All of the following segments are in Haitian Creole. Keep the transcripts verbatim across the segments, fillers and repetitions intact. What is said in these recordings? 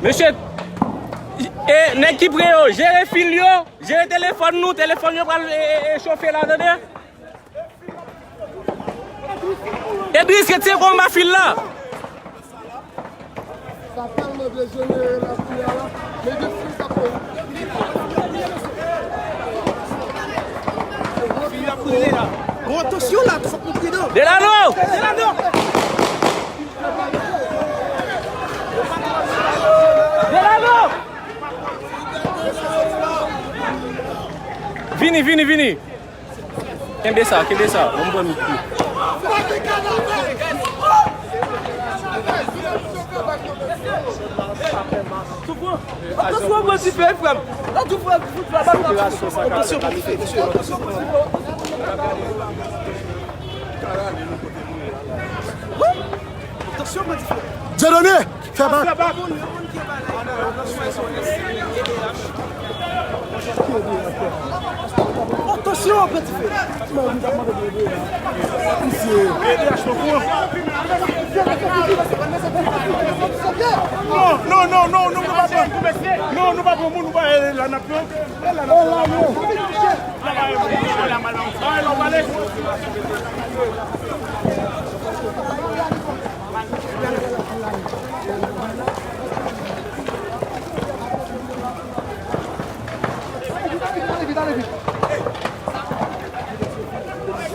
Mesye, e, nèg ki pre yo, jere fil yo, jere telefòn nou, telefòn yo pral, e, e, e, chofe la, tande. Edris, retire kò anba fil la. Sa tèlman dejenere la kounye a la. Men gen fil k ap pran. Fil ap brile la. Bon, atansyon la, fòk nou pridan. Delano! Delano! Delano! Vini, vini, vini. Kenbe sa, kenbe sa. Bon, bon. Atansyon, mwen ti fè, frè m. La, tou frè, fout la, ba, ba. Atansyon, mwen ti fè. Dieudonné, fè bak. Atansyon, peti frè. Non, non, non, non, non, nou pa pran. Non, nou pa pran moun, nou pa, eh, la n ap pran.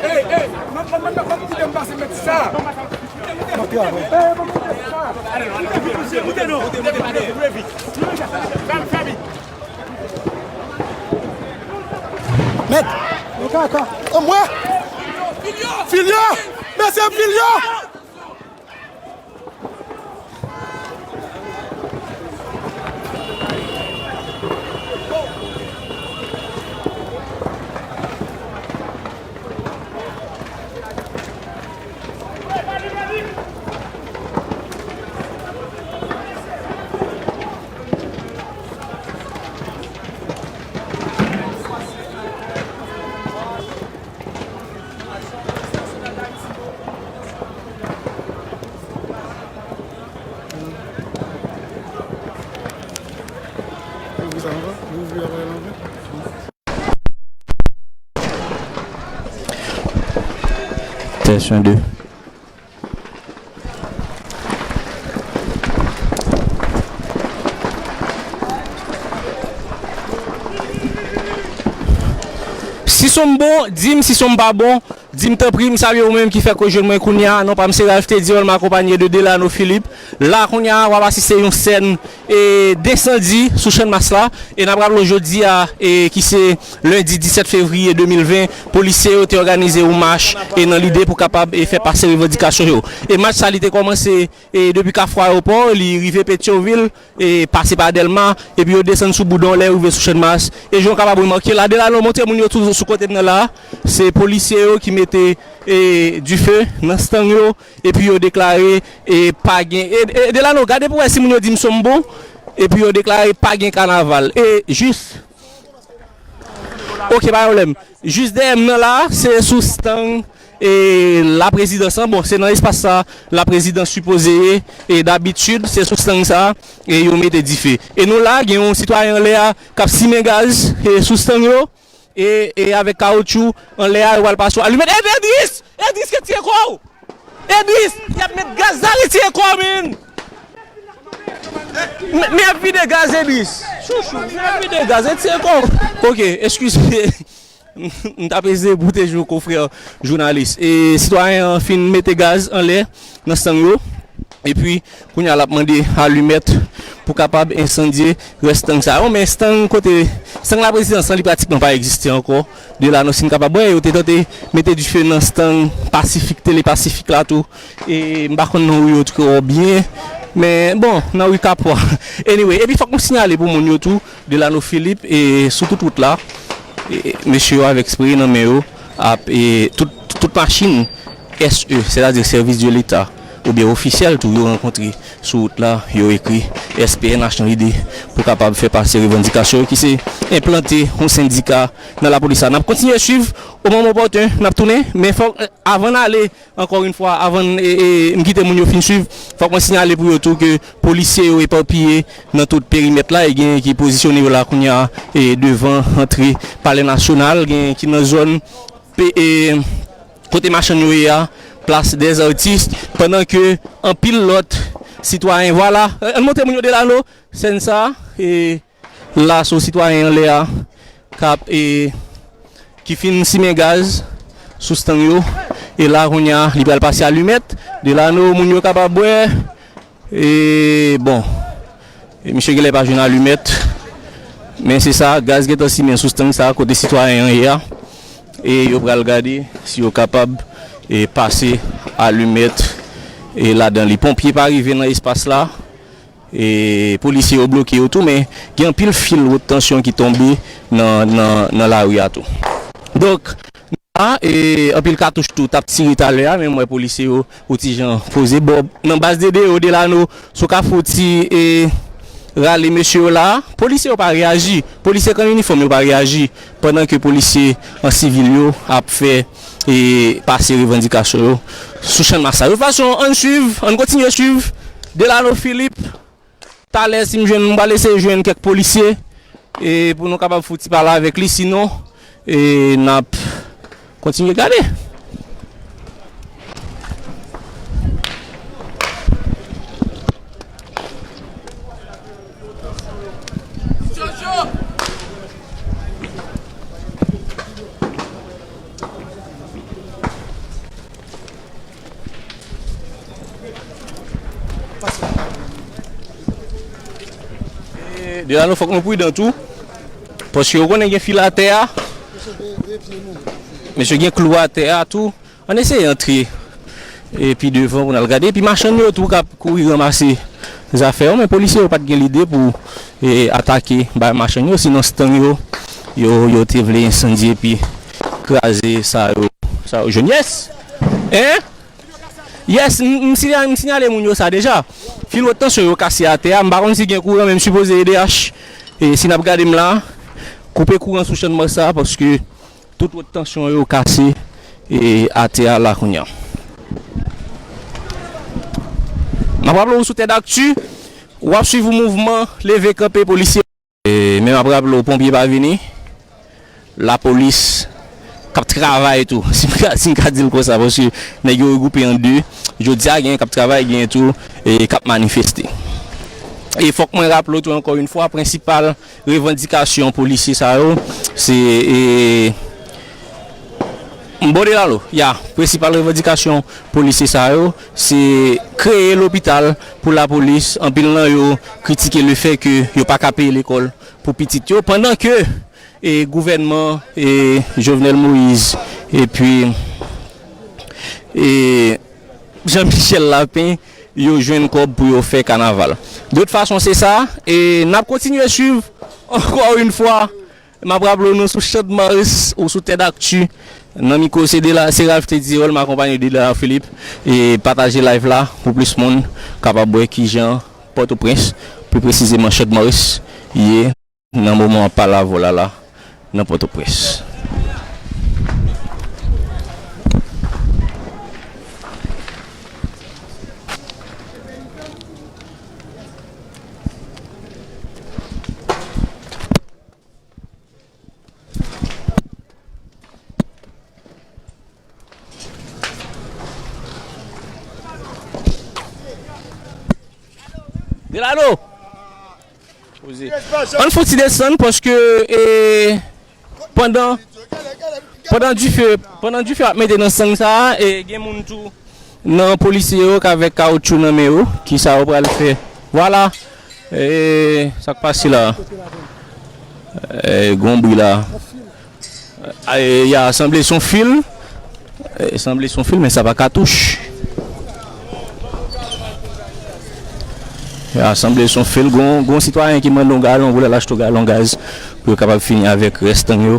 Hey, hey, mwen, mwen, mwen, mwen, kite m pase mèt sa. Mwen travay. Moute, moute, moute, moute, moute, moute, moute, moute, moute, moute, moute, moute, moute, moute, moute, moute, moute, moute, moute, moute, Mèt! Anmwe! Filyo! Mesye, filyo! Tès, un, deux. Si son m bon, di m, si son m pa bon, di m tanpri. M salye ou menm ki fèk rejwenn mwen kounye a. Non pa m se Ralph Teddy, m akonpanye de Delano Philippe. La kounye a, w ap asiste yon sèn e, d ensandi sou Channmas la. E n ap raple w jodi a, e, ki se lendi disèt fevriye de mil ven, polisye yo te òganize yon mach, e, nan lide pou kapab, e, fè pase revandikasyon yo. E mach sa li te kòmanse, e, depi Kafou Ayewopò, li rive Petyonvil, e, pase pa Dèlma, epi yo desann sou Boudon lè yo rive sou Channmas. E jan w kapab remake la, Delano montre moun yo tou sou kote m nan la, se polisye yo ki mete, e, dife nan stang yo, epi yo deklare, e, pa gen, e, e, Delano, gade pou wè si moun yo di m son m bon, epi yo deklare pa gen kanaval. E jis, oke, pa pwoblèm. Jis dèyè m nan la, se sou stang, e, laprezidans lan. Bon, se nan espas sa laprezidans sipoze ye, e dabitid, se sou stang sa, e yo mete dife. E nou la, gen yon sitwayen anlè a k ap simen gaz, e sou stang yo. E, e avèk kawoutchou anlè a, yo pral pase w alimèt. Ed-, Edris! Edris, retire kò w! Edris! Y ap met gaz la, retire kò w, men! Men, men y ap vide gaz, Edris! Chouchou, men y ap vide gaz, retire kò w! Oke, eskize. M t ap eseye pwoteje w, konfrè jounalis. E sitwayen an fin mete gaz anlè nan stang yo. Epi, kounye a, l ap mande alimèt pou kapab ensandye rès stang sa yo. Men stang kote, stang laprezidans lan, li pratikman pa egziste ankò. Delano, si n kapab wè, yo te tante mete dife nan stang Pasifik, Tele Pasifik la tou. E m pa konn non ri yo twò byen. Men, bon, nan ri Kapwa. Anyway, epi fòk nou siyale pou moun yo tou, Delano Philippe, e sou tout wout la, e mesye yo avèk spre nan men yo, ap, e tout, tout machin S E, sètadi Service de l'État, oubyen ofisyèl tou, yo rankontre sou wout la, yo ekri S P N H nan lide pou kapab fè pase revandikasyon yo, ki se enplante yon sendika nan lapolis la. N ap kontinye swiv, o moman opòten, n ap tounen, men fòk, avan n ale, ankò yon fwa, avan n, e, e, m kite moun yo fin swiv, fòk mwen siyale pou yo tou ke polisye yo epapiye nan tout perimèt la, e gen ki pozisyone yo la kounye a, e, devan antre Palè Nasyonal, gen ki nan zòn pe-, e, kote machann yo ye a, Place des Artistes, pandan ke anpil lòt sitwayen, vwala, ann montre moun yo Delano, sèn sa, e, la se yon sitwayen anlè a, k ap, e, ki fin simen gaz sou stang yo, e la kounye a, li pral pase alimèt, Delano, moun yo kapab wè, E, bon, e, misye genlè pa jwenn alimèt, men se sa, gaz gentan simen sou stang sa, kote sitwayen an ye a, e yo pral gade si yo kapab, e, pase alimèt, e, ladan li. Ponpye pa rive nan espas la, e, polisye yo bloke yo tou, men gen anpil fil wot tansyon ki tonbe nan, nan, nan lari a tou. Donk, la, e, anpil katouch tou t ap tire talè a, men m wè polisye yo, yon ti jan poze. Bon, nan baz de Deo, Delano, sou Kafou ti, e, rale mesye yo la, polisye yo pa reyaji. Polisye k an inifòm yo pa reyaji, pandan ke polisye an sivil yo ap fè, e, pase revandikasyon yo sou Channmas la. De tout fason, ann swiv, ann kontinye swiv Delano Philippe. Talè, si m jwenn, m pral eseye jwenn kèk polisye, e, pou nou kapab fouti pale avèk li, sinon, e, n ap kontinye gade. E, Delano, fòk nou pridan tou, paske ou konnen gen fil atè a. Mesye, gen klou atè a tou. Ann eseye antre, e, pi devan pou n al gade. Epi machann yo tou k ap kouri ranmase zafè yo, men polisye yo pa t gen lide pou, e, atake bay machann yo, sinon stang yo, yo, yo te vle ensandye epi kraze sa yo, sa yo jwenn. Yes! Hein? Yes, m, m sinya-, m sinyale moun yo sa deja. Fil wot tansyon yo kase atè a, m pa konn si gen kouran, men m sipoze E D H, e, si n ap gade m la, koupe kouran sou Channmas sa, paske tout wot tansyon yo kase, e, atè a la kounye a. M ap raple w sou Tèdakti, w ap swiv mouvman leve kanpe polisye. E, men m ap raple w, ponpye pa vini, lapolis k ap travay tou, si m ka, si m ka di l konsa, paske nèg yo regwoupe an de. Jodi a, gen k ap travay, gen tou, e, k ap manifeste. E fòk mwen raple w tou, ankò yon fwa, prensipal revandikasyon polisye sa yo, se, e, m bòde la lo, ya, prensipal revandikasyon polisye sa yo, se kreye lopital pou lapolis. Anpil nan yo kritike lefè ke yo pa ka peye lekòl pou pitit yo, pandan ke, e, gouvènman, e, Jovenel Moïse epi, e, Jean Michel Lapin, yo jwenn kòb pou yo fè kanaval. De tout fason, se sa, e n ap kontinye swiv, ankò yon fwa, m ap raple w, nou sou Channmas ou sou Tèdakti. Nan mikwo, se Dela, se Ralph Teddy Hall, m akonpanye Delano Philippe. E pataje live la pou plis moun kapab wè kijan Pòtoprens, pi presizeman Channmas, ye nan moman w ap pale avè w la, la, nan Pòtoprens. Delano! Poze. Ann fouti desann paske, e, pandan, pandan dife, pandan dife ap mete nan stang sa a, e, gen moun tou nan polisye yo k avèk kawotchou nan men yo, kisa yo pral fè. Vwala. E, sa k pase la? E, gon bri la. E, ya sanble se yon fil. E, sanble se yon fil, men sa pa katouch. Ya sanble se yon fil. Gon, gon sitwayen ki mande yon galon pou l al achte yon galon gaz pou yo kapab fini avèk rès stang yo.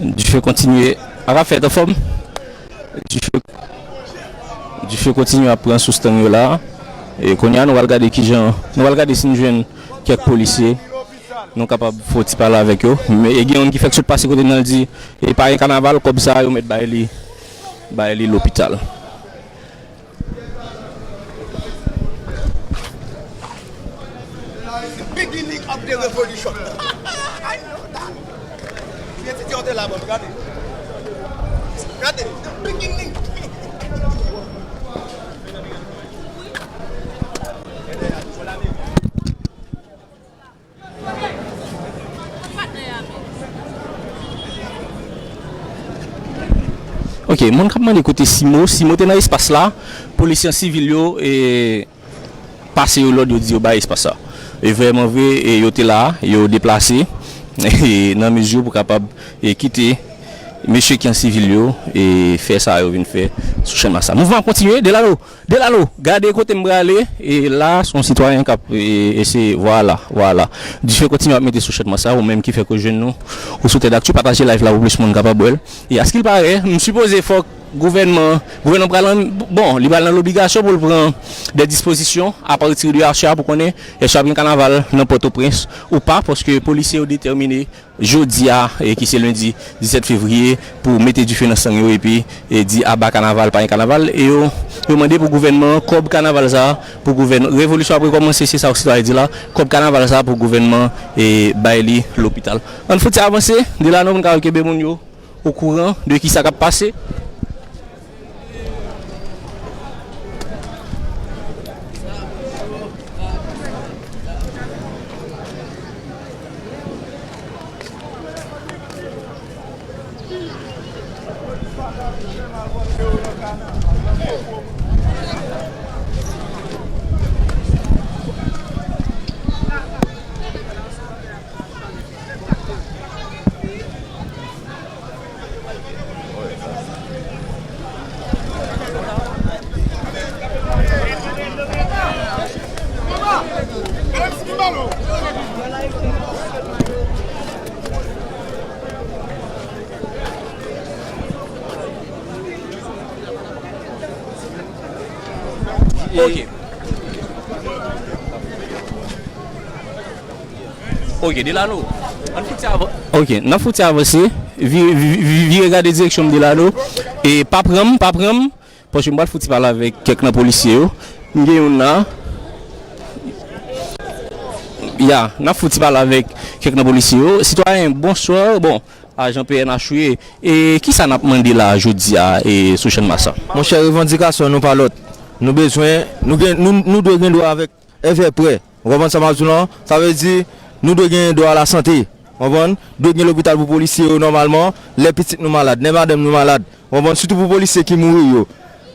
Dife kontinye. Arafèt, anfòm? Dife, dife kontinye ap pran sou stang yo la. E kounye a, nou pral gade kijan, nou pral gade si n jwenn kèk polisye. Nou kapab fè yon ti pale avèk yo. Men, e gen youn ki fèk sot pase kote n nan, l di, e pa gen kanaval, kòb sa a, yo mèt bay li, bay li lopital. The beginning of the revolution. I know that. Ti etidyan te la, bon, gade. Gade, the beginning. Ok, moun k ap mande kote Simo, Simo te nan espas la, polisye an sivil yo, e, pase yo lòd, yo di yo bay espas la. E vrèman vre, e, yo te la, yo deplase, e, nan mezi pou kapab, e, kite mesye ki an sivil yo, e, fè sa yo vin fè sou Channmas la. Mouvman ap kontinye, Delano, Delano, gade kote m prale, e la, se yon sitwayen k ap, e, eseye, vwala, vwala. Dife kontinye ap mete sou Channmas la, ou menm ki fèk ou jwenn nou, ou sou Tèt Aktu, pataje live la pou plis moun kapab wè l. E askilpare, m sipoze fòk gouvènman, gouvènman pral an, bon, li pral nan lobligasyon pou l pran de dispozisyon apati de achè a pou konnen èske ap gen kanaval nan Pòtoprens ou pa, paske polisye yo detèmine jodi a, e ki se lendi disèt fevriye, pou mete dife nan stang yo epi, e, di aba kanaval, pa gen kanaval. E yo, yo mande pou gouvènman an, kòb kanaval sa a, pou gouvèn-, revolisyon ap rekòmanse, se sa oksidan di la, kòb kanaval sa a pou gouvènman, e, bay li lopital. Ann fouti avanse, Delano, pou n ka kenbe moun yo okouran de kisa k ap pase. Ok. Ok, Delano. Ann fouti avan-, ok, n ap fouti avanse. Vire, vi-, vi-, vire gade direksyon m, Delano. E pa pran m, pa pran m. Paske m pral fouti pale avèk kèk nan polisye yo. M gen youn la. Ya, n ap fouti pale avèk kèk nan polisye yo. Sitwayen, bonswa. Bon, ajan P N H ou ye. E kisa n ap mande la jodi a, e, sou Channmas la? Monchè, revandikasyon nou pa lòt. Nou bezwen, nou gen, nou, nou dwe gen dwa avèk èvè prè. Ou konprann sa m ap di w lan? Sa vle di, nou dwe gen dwa a lasante. Ou konprann? Dwe gen lopital pou polisye yo nòmalman, lè pitit nou malad, lè madanm nou malad. Ou konprann? Sitou pou polisye ki mouri yo.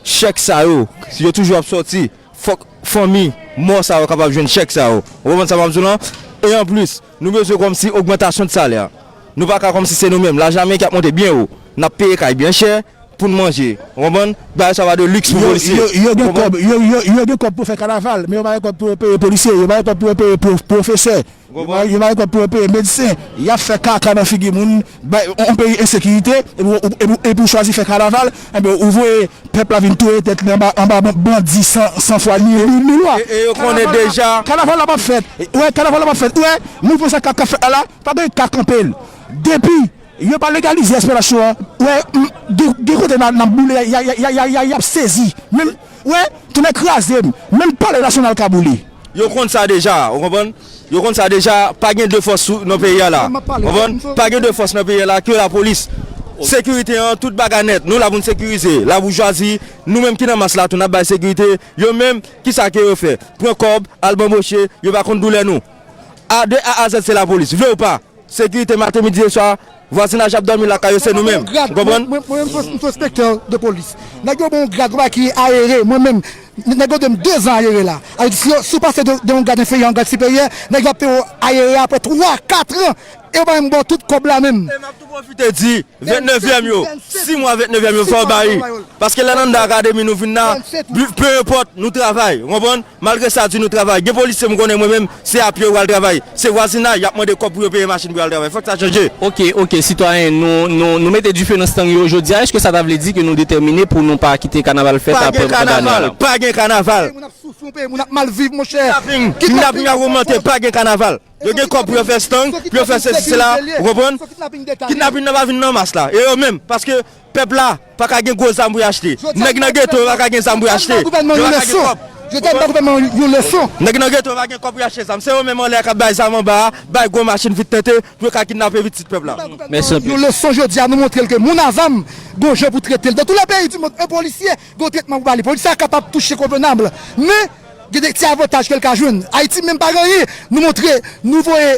Chèk sa yo, yo toujou ap sòti. Fòk fanmi mò sa yo kapab jwenn chèk sa yo. Ou konprann sa m ap di w lan? E anplis, nou bezwen kòmsi ogmantasyon de salè. Nou pa ka kòmsi se nou menm. Lajan ameriken ap monte byen wo. N ap peye kay byen chè pou n manje. Ou konprann? Bagay sa pa de liks pou polisye. Yo, yo gen kòb, yo, yo, yo gen kòb pou fè kanaval, men yo pa gen kòb pou yo peye polisye, yo pa gen kòb pou yo peye pwo-, pwofesè. Yo pa, yo pa gen kòb pou yo peye medsen. Y ap fè kaka nan figi moun, bay, yon peyi ensekirite, epi, epi, epi w chwazi fè kanaval, enben, ou voye pèp la vin touye tèt li anba, anba ban-, bandi san, san fwa ni, ni, ni lwa. E, e yo konnen deja. Kanaval la p ap fèt. Ou wè, kanaval la p ap fèt. Ou wè, moun konsa k ap fèt la, la, pa gen ka kanpe l. Depi yo pa legalize S P N H yo a, ou wè, m, de, de kote n a, n ap boule, y a, y a, y a, y a, y a, y ap sezi. Menm, ou wè, tounen kraze m. Menm Palè Nasyonal ka boule. Yo konn sa deja, ou konprann? Yo konn sa deja, pa gen de fòs sou, nan peyi a la. Ou konprann? Pa gen de fòs nan peyi a la ke lapolis. Sekirite an, tout bagay nèt. Nou la pou n sekirize. Laboujwazi, nou menm ki nan mas la tou, n ap bay sekirite. Yo menm, kisa ke yo fè? Pran kòb, al banboche, yo pa konn doulè nou. A, de A a Z, se lapolis. Vle ou pa, sekirite maten, midi e swa, vwazinaj ap dòmi lakay yo, se nou menm. Ou konprann? Mwen, mwen, mwen menm, m se enspektè de polis. Nèg yo ban yon grad, yon bagay ki ayere. Mwen menm, nèg yo de m dezan ayere la. Sa vle di, si yo, si w pase de, de yon grad enferyè a yon grad siperyè, nèg yo ap peye w ayere apre twa, kat an. E yo pa menm ba w tout kòb la menm. E m ap tou pwofite di, vennevèm yo, sis mwa vennevèm yo, fò w ba li. Paske lè n anndan akademi, nou vin la, pe enpòt, nou travay, ou konprann? Malgre sa, di nou travay. Gen polisye m konnen mwen menm, se a pye yo pral travay. Se vwazinay, y ap mande kòb pou yo peye machin pou y al travay. Fòk sa chanje. Ok, ok, sitwayen, nou, nou, nou mete dife nan stang yo jodi a. Èske sa ta vle di ke nou detèmine pou nou pa kite kanaval fèt apre kanaval? Pa gen kanaval, pa gen kanaval. Moun ap soufri, yon peyi, moun ap mal viv, monchè. Kidnaping, kidnaping ap ogmante, pa gen kanaval. Yo gen kòb pou yo fè stang, pou yo fè sesi, sela, ou konprann? Kidnaping nan pa vin nan mas la. E yo menm, paske pèp la pa ka gen gwo zam pou y achte. Nèg nan geto yo pa ka gen zam pou y achte. Yo pa ka gen kòb. Jodi a, m ba gouvènman yon leson. Nèg nan geto yo pa gen kòb pou y achte zam. Se yo menm anlè a k ap bay zam anba a, bay gwo machin vit tente, pou yo ka kidnape pitit pèp la. Mèsi anpil. Yon leson jodi a, nou montre l ke moun a zam, gon jan pou trete l. Dans tous les pays du monde, un policier, gon tretman pou ba li. Polisye a kapab touche konvenab, men gen de ti avantaj ke l ka jwenn. Ayiti menm pa gen anyen. Nou montre, nou voye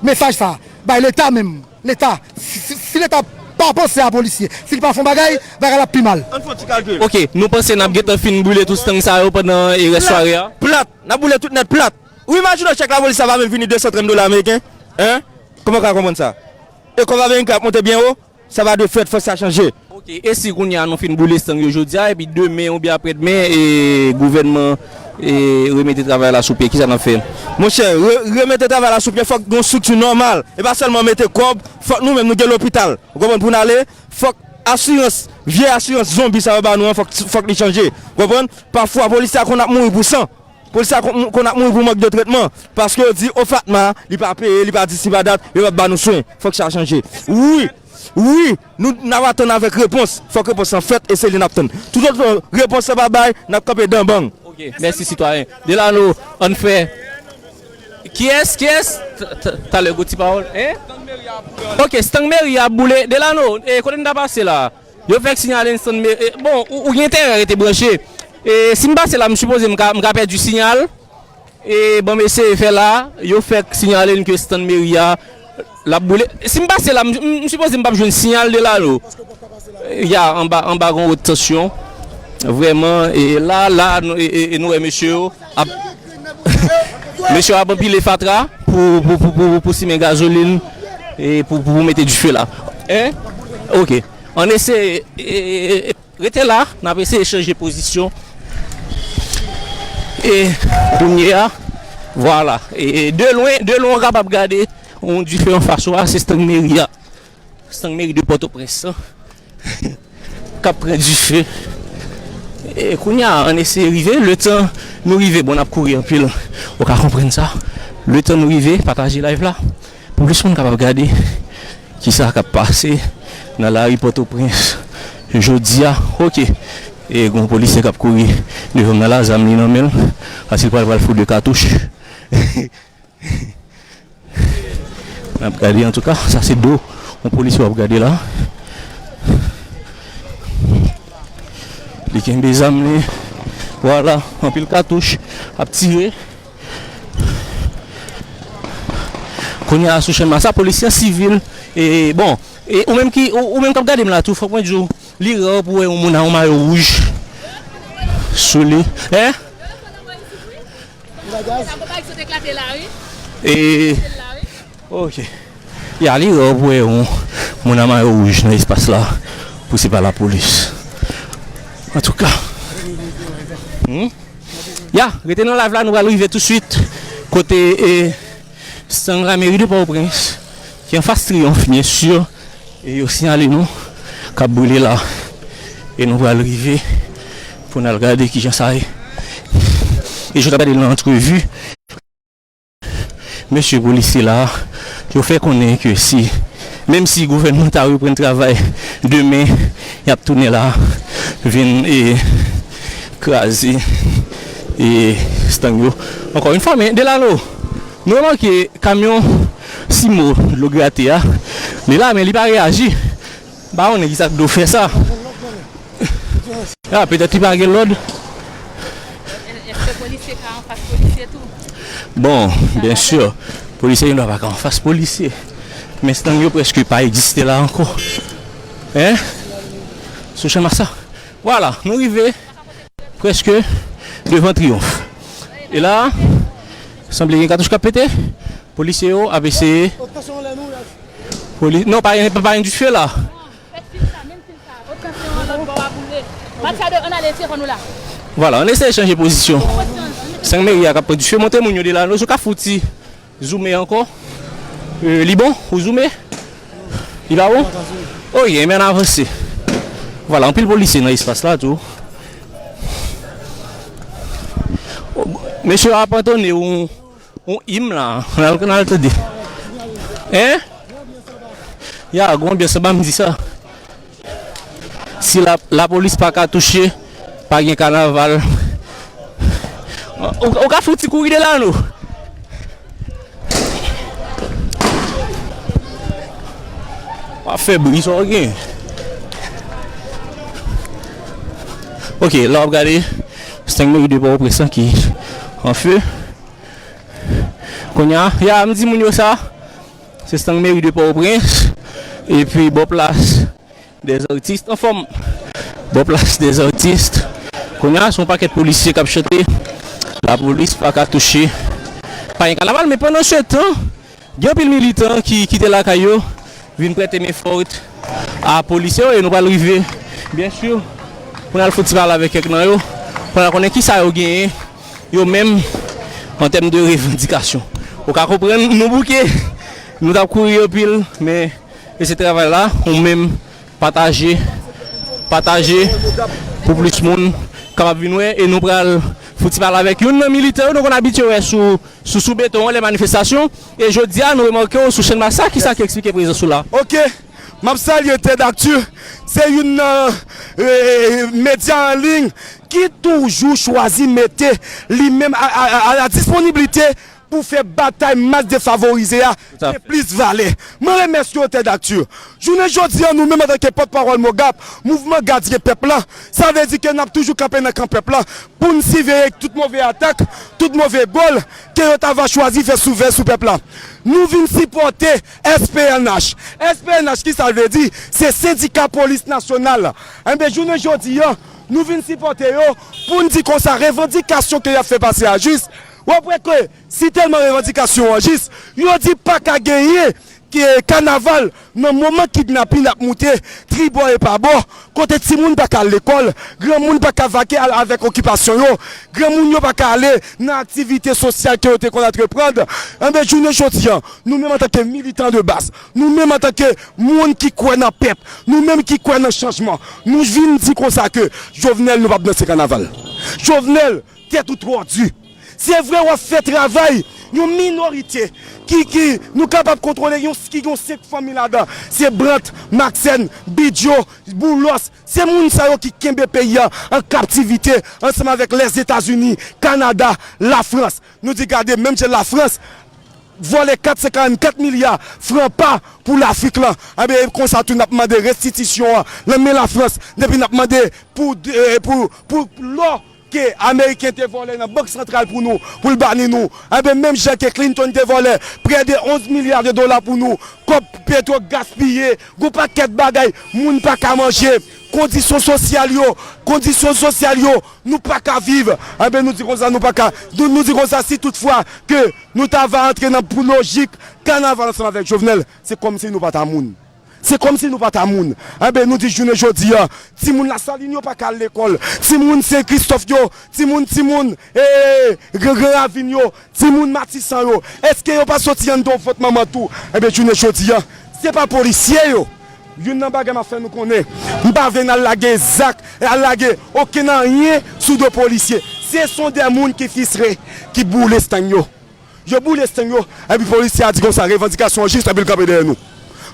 mesaj sa bay Leta menm. Leta, si, si, si Leta pa panse a polisye, si l pa fè yon bagay, bagay la ap pi mal. Ann fè yon ti kalkil. Ok, nou panse n ap gentan fin boule tout stang sa yo pandan, e, rès sware a? Plat, plat. N ap boule tout nèt plat. Ou imajine w chèk lapolis sa pa menm vini de san trant dola ameriken? Hein? Kòman w ka konprann sa? E kòb ameriken ap monte byen wo? Sa pa dwe fèt, fòk sa chanje. Ok, e si kounye a nou fin boule stang yo jodi a, epi demen oubyen aprèdmen, e, gouvènman, e, remete travay la sou pye, kisa n ap fè? Monchè, re-, remete travay la sou pye, fòk gen yon estrikti nòmal. E pa sèlman mete kòb, fòk nou menm nou gen lopital. Ou konprann, pou n ale, fòk asirans, vye asirans zonbi sa yo ba nou an, fòk, fòk li chanje. Ou konprann? Pafwa, polisye a konn ap mouri pou san. Polisye a kon-, konn ap mouri pou mank de tretman. Paske yo di, o, Fatma, li pa peye, li pa disi, pa dat, yo p ap ba nou swen. Fòk sa chanje. Wi, wi, nou, n ap atann avèk repons. Fòk repons lan fèt e se li n ap tann. Tout lòt repons lan pa bay, n ap kanpe dan bang. Ok, mèsi sitwayen. Delano, ann fè. Kiyès, kiyès? T-, t-, talè gon ti pawòl. Hein? Ok, stang meri a ap boule. Delano, e, kote n ta pase la? Yo fèk sinyale n stang meri. E, bon, ou, ou gen enterè rete branche. E, si m pase la, m sipoze m ka, m ka pèdi sinyal. E, ban m eseye fè la, yo fèk sinyale n ke stang meri a, l ap boule. Si m pase la, m, m, m sipoze m p ap jwenn sinyal Delano. Ya, anba, anba gon wot tansyon. Vrèman, e la, la, nou, e, e, e nou wè mesye yo ap, mesye yo ap anpile fatra pou, pou, pou, pou, pou simen gazolin e pou, pou, pou mete dife la. Hein? Ok. Ann eseye, e, e, e, e, rete la, n ap eseye chanje pozisyon. E kounye a, vwala. E, e de lwen, de lwen, w kapab gade yon dife anfas ou a, se stang meri a. Stang meri de Pòtoprens lan k ap pran dife. E kounye a, ann eseye rive. Letan nou rive, bon, n ap kouri anpil. Ou ka konprann sa. Letan nou rive, pataje live la. Pou plis moun kapab gade kisa k ap pase nan lari Pòtoprens jodi a. Ok. E gon polisye k ap kouri devan m nan la, zam li nan men l. Paske l pral, pral fout de katouch. N ap gade, antouka, sa se do yon polisye w ap gade la. Li kenbe zam li. Vwala, anpil katouch ap tire. Kounye a sou chèn Masa, polisye an sivil. E, bon, e ou menm ki, ou, ou menm k ap gade m la tou, fòk mwen di w, li rare pou wè yon moun a yon mayo wouj sou li. Hein? E, ok. Ya, li rare pou wè yon moun a mayo wouj nan espas la, pou se pa lapolis. Antouka. Hmm? Ya, rete nan live la, nou pral rive tousuit kote, e, stang lameri de Pòtoprens, ki anfas Triyonf, byen si, e yo siyale nou k ap boule la. E nou pral rive pou n al gade kijan sa ye. E jodi a, gade nan antrevi. Mesye polisye la, yo fè konnen ke si, menm si gouvènman ta reprann travay demen, y ap tounen la, vin, e, kraze, e, stang yo. Ankò yon fwa, men Delano, nou remake kamyon Simo dlo grate a, li la, men li pa reyaji. M pa konnen kisa k dwe fè sa. Ah, petèt li pa gen lòd. Èske polisye ka anfas polisye tou? Bon, byen si. Polisye gendwa pa ka anfas polisye. Men stang yo prèske pa egziste la ankò. Hein? Sou chèn Masa. Vwala, nou rive prèske devan Triyonf. E la, sanble gen katouch k ap pete. Polisye yo ap eseye Poli-, non, pa gen, pa gen dife la. Vwala, ann eseye chanje pozisyon. Senk meri a k ap pran dife, montre moun yo Delano, si w ka fouti zoume ankò. Euh, li bon? Ou zoume? Li pa bon? Ok, men ann avanse. Vwala, anpil polisye nan espas la tou. Mesye a ap antonne yon, yon im la. N al, n al tande. Hein? Ya, gon anbyans anba m di sa. Si la, lapolis pa ka touche, pa gen kanaval. Ou, ou ka fouti kouri Delano. W ap fè bri sa w gen. Ok, la w ap gade, se yon meri de Pòtoprens lan ki an fe. Kounye a, ya, m di moun yo sa, se stand meri de Pòtoprens, epi bò plas dèzartis, anfòm, bò plas dèzartis. Kounye a, se yon pakèt polisye k ap chante, lapolis pa ka touche. Pa gen kanaval, men pandan se tan, gen anpil militan ki kite lakay yo, vin prete men fòt a polisye yo, e nou pral rive, byen si, pou n al fouti pale avèk kèk nan yo, pou n al konnen kisa yo genyen, yo menm, an tèm de revandikasyon. Ou ka konprann, nou bouke, nou t ap kouri anpil, men e se travay la, ou menm, pataje, pataje, pou plis moun kapab vin wè, e nou pral fouti pale avèk youn nan militan yo, nou konn abitye wè sou, sou, sou beton an, lè manifestasyon, e jodi a, nou remake w sou Channmas la, kisa ki eksplike prezans ou la? Ok, m ap salye Ted Actu, se youn nan, euh, medya an liy ki toujou chwazi mete li menm a, a, a, a la disponibilite pou fè batay mas defavorize a gen plis valè. Mwen remèsye w, Ted Actu. Jounen jodi a, nou menm antanke pòtpawòl MOGAP, Mouvman Gadyen Pèp la, sa vle di ke n ap toujou kanpe nan kan pèp la pou n siveye tout move atak, tout move gòl ke yo ta va chwazi fè sou, fè sou pèp la. Nou vin sipòte S P N H. S P N H, kisa l vle di? Se Sendika Polis Nasyonal. Enben, jounen jodi a, nou vin sipòte yo pou n di konsa revandikasyon ke y ap fè pase a jis. W ap wè ke si tèlman revandikasyon an jis, yo di pa ka genyen ke kanaval nan moman kidnapin ap moute tribò e pabò, kote timoun pa ka al lekòl, granmoun pa ka vake al avèk okipasyon yo, granmoun yo pa ka ale nan aktivite sosyal ke yo te konn antreprann. Enben, jounen jodi a, nou menm antanke militan de baz, nou menm antanke moun ki kwè nan pèp, nou menm ki kwè nan chanjman, nou vin di konsa ke Jovenel, nou p ap danse kanaval. Jovenel, tèt ou twò di. Se vre w ap fè travay yon minorite ki, ki nou kapab kontwole, yon, ki gen senk fanmi ladan. Se Brandt, Maxène, Bidjo, Boulos. Se moun sa yo ki kenbe peyi a an kaptivite ansanm avèk Lèzetazini, Kanada, Lafrans. Nou di gade, menm jan Lafrans vòlè kat san karannkat milya fran pa pou Lafrik lan. Enben, e konsa tou n ap mande restitisyon an nan men Lafrans, depi n ap mande pou, eh, pou, pou lò ke Ameriken te vòlè nan Bank Santral pou nou, pou l bani nou. Enben, menm jan ke Clinton te vòlè prè de onz milya de dola pou nou, kòb Petro gaspiye, gon pakèt bagay, moun pa ka manje, kondisyon sosyal yo, kondisyon sosyal yo, nou pa ka viv. Enben, nou di konsa, nou pa ka, nou, nou di konsa, si toutfwa ke nou ta va antre nan pou lojik kanaval ansanm avèk Jovenel, se kòmsi nou pa ta moun. Se kòmsi nou pa ta moun. Enben, nou di jounen jodi a, timoun Lasalin yo pa ka al lekòl, timoun Sen Kristòf yo, timoun, timoun, eh, Gran, Gran Ravin yo, timoun Matisan yo, èske yo pa soti anndan yon vant manman tou? Enben, jounen jodi a, se pa polisye yo. Youn nan bagay m ap fè nou konnen, m pa vle n al lage zak, al lage okenn anyen sou do polisye. Se son de moun ki fistre, ki boule estang yo. Yo boule estang yo, epi polisye a di konsa, revandikasyon an jis, epi l kanpe dèyè nou.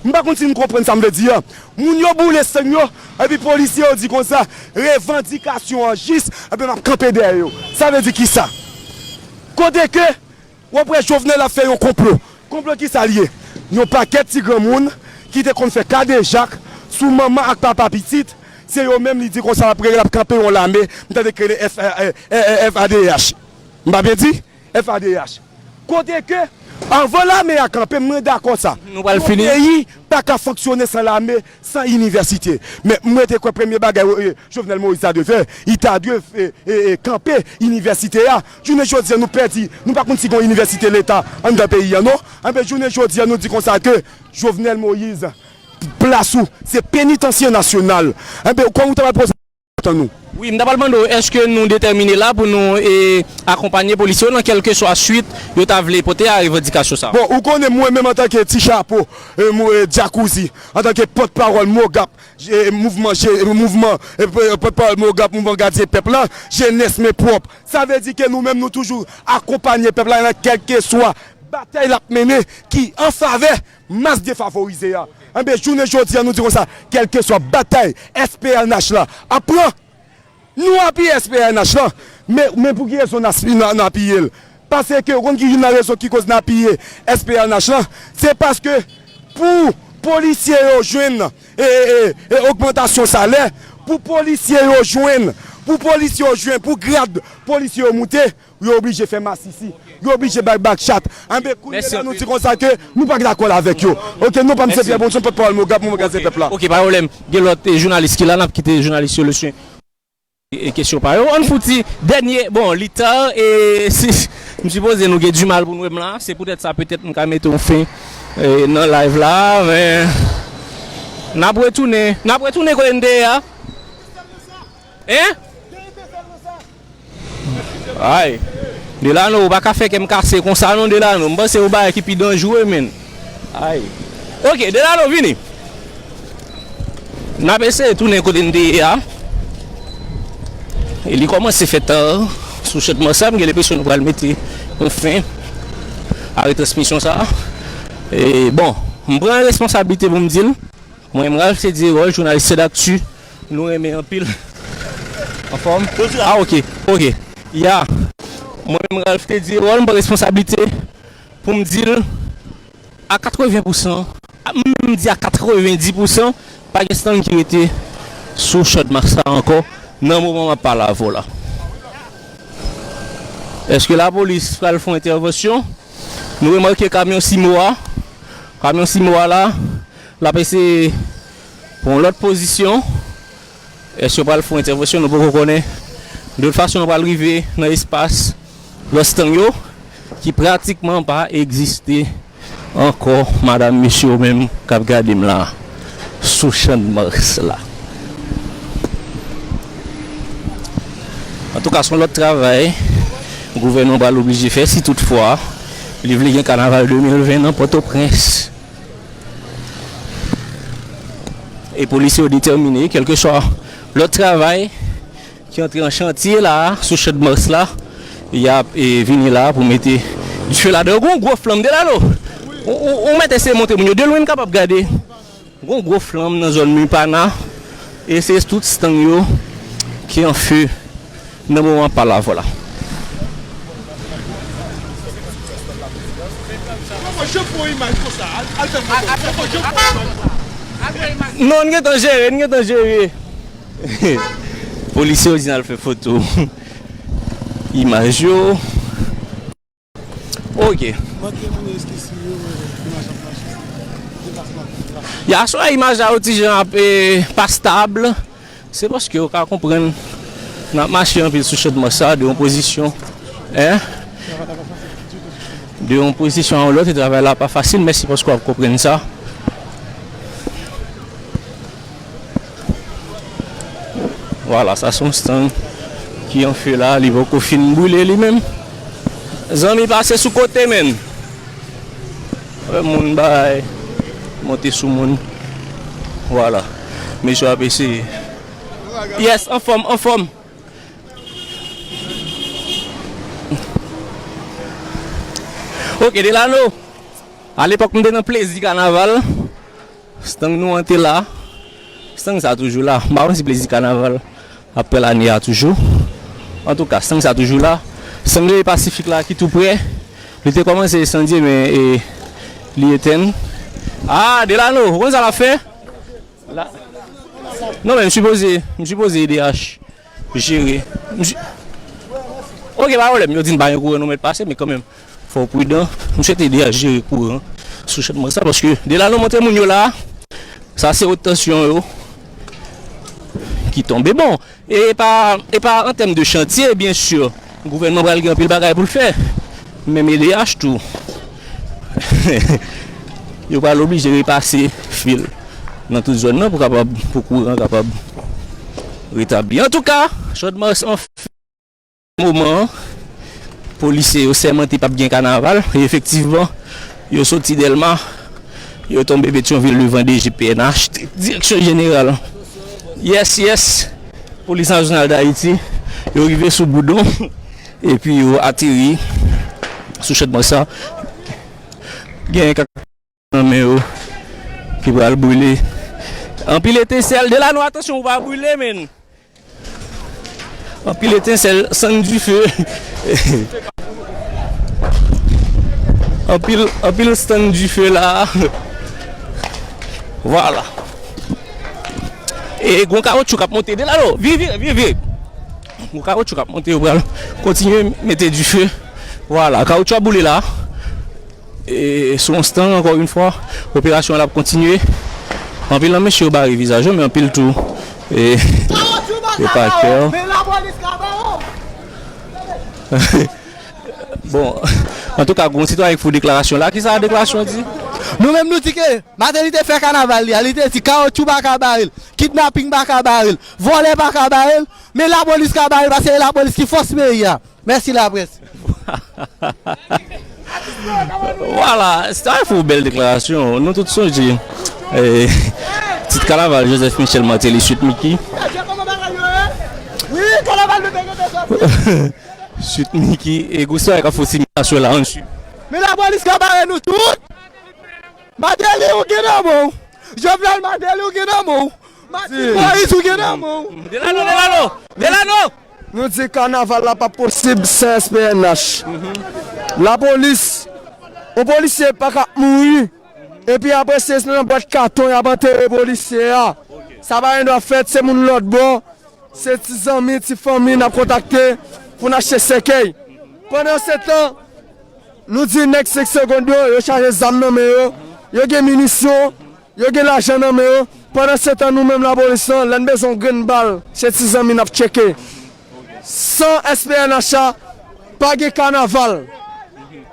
M pa konn si nou konprann sa m vle di a. Moun yo boule estang yo, epi polisye yo di konsa, revandikasyon an jis, epi m ap kanpe dèyè yo. Sa vle di kisa? Kote ke w ap wè Jovenel ap fè yon konplo. Konplo kisa l ye? Yon pakèt ti granmoun ki te konn fè kadejak sou manman ak papa pitit, se yo menm li di konsa l ap rele, l ap kanpe yon lame, m tande k rele F, eh, eh, eh, F A D H. M pa byen di? F A D H. Kote ke Anvan lame a kanpe, mwen dakò sa. Nou pral fini. Yon peyi pa ka fonksyone san lame, san inivèsite. Men mwen te kwè premye bagay, e, Jovenel Moïse ta dwe fè, li ta dwe, e, e, e, kanpe inivèsite a. Jounen jodi a, nou pèdi, nou pa konn si gon inivèsite leta anndan peyi a, non. Enben, jounen jodi a, nou di konsa ke Jovenel Moïse, plas ou, se penitansye nasyonal. Enben, kòm ou ta pral poze tann nou. Wi, m ta pral mande w, èske nou detèmine la pou nou, e, akonpanye polisye yo nan kèlkeswa swit yo ta vle pote a revandikasyon sa a? Bon, ou konnen mwen menm antanke ti chapo, e, mou-, e, Djakouzi, antanke pòtpawòl MOGAP, e, mouvman, je-, mouvman, e, p-, pòtpawòl MOGAP, mouvman gadyen pèp la, jenès men pwòp. Sa vle di ke nou menm nou toujou akonpanye pèp la nan kèlkeswa batay l ap mennen ki an favè mas defavorize a. Enben, jounen jodi a, nou di konsa, kèlkeswa batay S P N H la ap pran, nou apiye S P N H la. Men, men pou ki rezon n as-, n a-, n apiye l? Paske, ou konn ki youn nan rezon ki koz n apiye S P N H la, se paske pou polisye yo jwenn, e, e, e, e, ogmantasyon salè, pou polisye yo jwenn, pou polisye yo jwenn, pou grad polisye yo moute, yo oblije fè masisi. Yo oblije bay bakchat. Enben, kounye la, nou di konsa ke nou pa dakò avèk yo. Oke, non pa m se Pierre Bonson, pòtpawòl MOGAP, mouvman gadyen pèp la. Oke, pa pwoblèm. Gen lòt, e, jounalis ki la, n ap kite jounalis yo le swen. E, e kesyon pa yo. Ann fouti dènye, bon, li ta, e, si, m sipoze nou gen dimal pou nou wè m la. Se poutèt sa, petèt, m ka mete yon fen, e, nan live la, men n ap retounen. N ap retounen kote n te ye a. Hein? Ay. Delano, ou pa ka fè kè m kase konsa non, Delano. M panse ou bagay ki pi danjere, menn. Ay. Oke, Delano, vini. N ap eseye tounen kote n te ye a. E li kòmanse fèt, euh, sou Chant Mars la, m gen lenpresyon nou pral mete yon fen a retransmisyon sa a. E bon, m pran responsablite pou m di l. Mwen, m Ralph Teddy Erol, jounalis Sèdaktu, nou renmen anpil. Anfòm? Ah, oke, oke. Ya. Mwen, m Ralph Teddy Erol, m pran responsablite pou m di l a katreven pousan, a, m di a katrevendis pousan, pa gen stand ki rete sou Chant Mars la ankò nan moman m ap pale avè w la. Èske lapolis pral fè yon entèvansyon? Nou remake kamyon Simo a. Kamyon Simo a la, l ap eseye pran yon lòt pozisyon. Èske yo pral fè yon entèvansyon? Nou poko konnen. De tout fason, nou pral rive nan espas Mustang yo, ki pratikman pa egziste ankò, madanm, mesye yo menm k ap gade m la, sou Chant Mars la. Antouka, se yon lòt travay gouvènman pral oblije fè, si toutfwa li vle gen kanaval de mil ven nan Pòtoprens. E polisye yo detèmine, kèlkeswa lòt travay ki antre an chantye la, sou Chant Mars la, y ap, e, vini la pou mete dife ladan. Gon gwo flanm, Delano. Ou, ou, ou mèt eseye montre moun yo. De lwen, n kapab gade. Gon gwo flanm nan zòn Mipana. E se tout stand yo ki an fe nan moman m ap pale avè w la. Non, n gentan jere, n gentan jere. Polisye yo di n al fè foto. Imaj yo. Ok. Ya, aswè a imaj la yo ti jan ap, eh, pa stab. Se paske w ka konprann n ap mache anpil sou Chant Mars sa, de yon pozisyon, en, de yon pozisyon a yon lòt, e travay la pa fasil, mèsi paske w ap konprann sa. Vwala, sa se yon stand ki an fe la, li poko fin brile li menm. Zanmi, pase sou kote, menn. Wè moun bay, monte sou moun. Vwala. Mesye ap eseye. Yes, anfòm, anfòm. Ok, Delano. Alepòk, m te nan Plezi Kanaval. Stand nou an te la. Stand sa toujou la. M pa konn si Plezi Kanaval ap pran lane a toujou. Antouka, stand sa toujou la. Stand Lele Pasifik la ki tou prè. Li te kòmanse esandye, men, e, li etenn. Ah, Delano, ou konn sa l ap fè? La. Non, men m sipoze, m sipoze ede H jere. M si-, ok, pa pwoblèm. Yo di n pa gen kourè, nou mèt pase, men kanmenm. Fò w pridan. M swete de a jere kouran sou chan mwen sa, paske Delano montre moun yo la, sa se wot tansyon yo ki tonbe. Bon, e pa, e pa an tèm de chantye, byen si, gouvènman pral gen anpil bagay pou l fè. Menm E D H tou. Yo pral oblije repase fil nan tout zòn nan pou kapab, pou kouran kapab retabli. Antouka, Chòdmas an moman, polisye yo sèmante p ap gen kanaval, e efektivman, yo soti Dèlma, yo tonbe Petyonvil devan D G P N H, direksyon jeneral. Yes, yes, Polis Nasyonal d Ayiti, yo rive sou Boudon, epi yo ateri sou chan mwen sa. Gen kak nan men yo ki pral brile. Anpil etensèl, Delano, atansyon, ou pa brile, menn. Anpil etensèl, sann dife. Anpil, anpil sann dife la. Vwala. E gon kawotchou k ap monte. Delano, vire, vire, vire, vire. Gon kawotchou k ap monte, yo pral kontinye mete dife. Vwala, kawotchou ap boule la. E sou yon stand, ankò yon fwa, operasyon an ap kontinye. Anpil nan mesye yo bare vizaj yo, men anpil tou, e, yo pa kè. Bon, antouka, gon sitwayen ki fè deklarasyon la. Kisa deklarasyon an di? Nou menm, nou di ke Martelly te fè kanaval li a, li te di kawotchou pa ka bare l, kidnaping pa ka bare l, vòlè pa ka bare l, men lapolis ka bare l, paske se lapolis ki fòs peyi a. Mèsi laprès. Vwala, sa fè yon bèl deklarasyon. Nou tout sonje, eh, tit kanaval Joseph Michel Martelly, Sweet Micky. Sweet Micky, e gwo swa ka fè similasyon la, ann swiv. Men lapolis ka bare nou tout. Martelly, ou gen nan men w. Jovenel Martelly, ou gen nan men w. Martine Moïse, ou gen nan men w. Delano, Delano, Delano! Nou di kanaval la p ap posib san S P N H. Lapolis, yon polisye pa ka ap mouri, epi apre se nan bwat katon y ap antere polisye a. Sa pa gen dwa fèt, se moun lòt bò, se ti zanmi, ti fanmi n ap kontakte pou n achte sèkèy. Pandan se tan, nou di nèg senk segonn yo, yo chaje zam nan men yo, yo gen minisyon, yo gen lajan nan men yo. Pandan se tan, nou menm lapolis lan, lè n bezwen yon grenn bal, se ti zanmi n ap tcheke. San S P N H a, pa gen kanaval.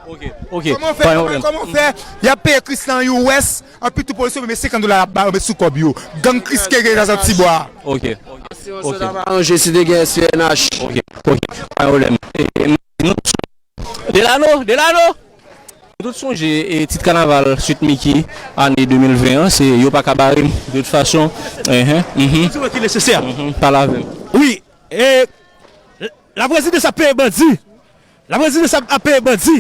Ok, ok. Kòman w fè, pa gen pwoblèm. Kòman w fè, y ap peye Kristan U S, anpi tou polisye, men senkant dola y ap ba yo, men sou kòb yo. Gang Kris ke gen nan Tibwa. Ok, ok. Asirans yo ta pa ranje si te gen S P N H. Ok, ok. Pa gen pwoblèm. E, e, Delano, Delano! Nou tout sonje, e, tit kanaval Sweet Micky ane de mil ven an, se Yo pa ka bare m, de tout fason. Enhen, mhm. Di mwen ki nesesè. Mhm, pale avè m. Wi, e, laprezidans ap peye bandi. Laprezidans ap, ap peye bandi.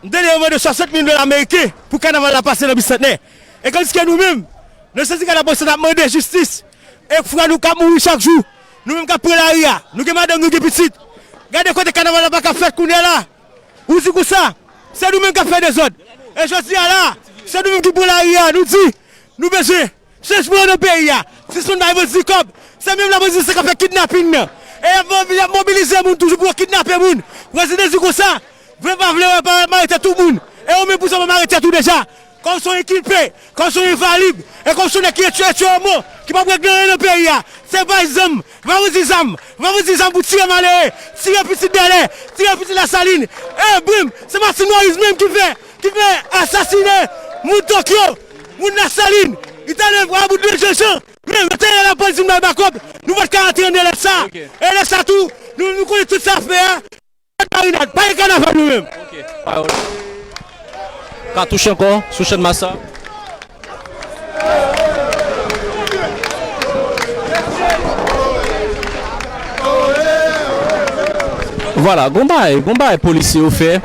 M tande yo mande swasant mil dola ameriken pou kanaval la pase nan Bisantnè. E kandiske nou menm, nan sendika lapolis la, n ap mande jistis. E frè nou k ap mouri chak jou. Nou menm k ap pran lari a. Nou gen madanm, nou gen pitit. Gade kote kanaval la pa ka fèt kounye a la. Ou di konsa, se nou menm k ap fè dezòd. E jodi a la, se nou menm ki pran lari a. Nou di, nou bezwen chanjman nan peyi a. Sispann bay bandi kòb. Se menm lapolis sa k ap fè kidnaping nan. E y ap mobi-, y ap mobilize moun toujou pou yo kidnape moun. Prezidan di konsa, vle pa vle, yo pa mare tèt tout moun. E ou menm pou sa, w mare tèt ou deja. Kòm se yon enkilpe, kòm se yon envalid, e kòm se yon nèg ki etye, etye yon mò, ki p ap regle anyen nan peyi a. Se bay zam, vandredi zam, vandredi zam pou tire malere, tire pitit Bèlè, tire pitit Lasalin. E brim, se Martine Moïse menm ki fè, ki fè asasine moun Tokyo, moun Lasalin, Italyen, a bout de Jean Jean. Men, yo te ye lapolis vin bay bakòp, nou pa t ka antre nan lè sa. Ok. E lè sa tou, nou, nou konnen tout sa fè a. Marinad, pa gen kanaval nou menm. Ok, pawòl. Katouch ankò, sou chan masa. Vwala, gon bagay, gon bagay polisye yo fè.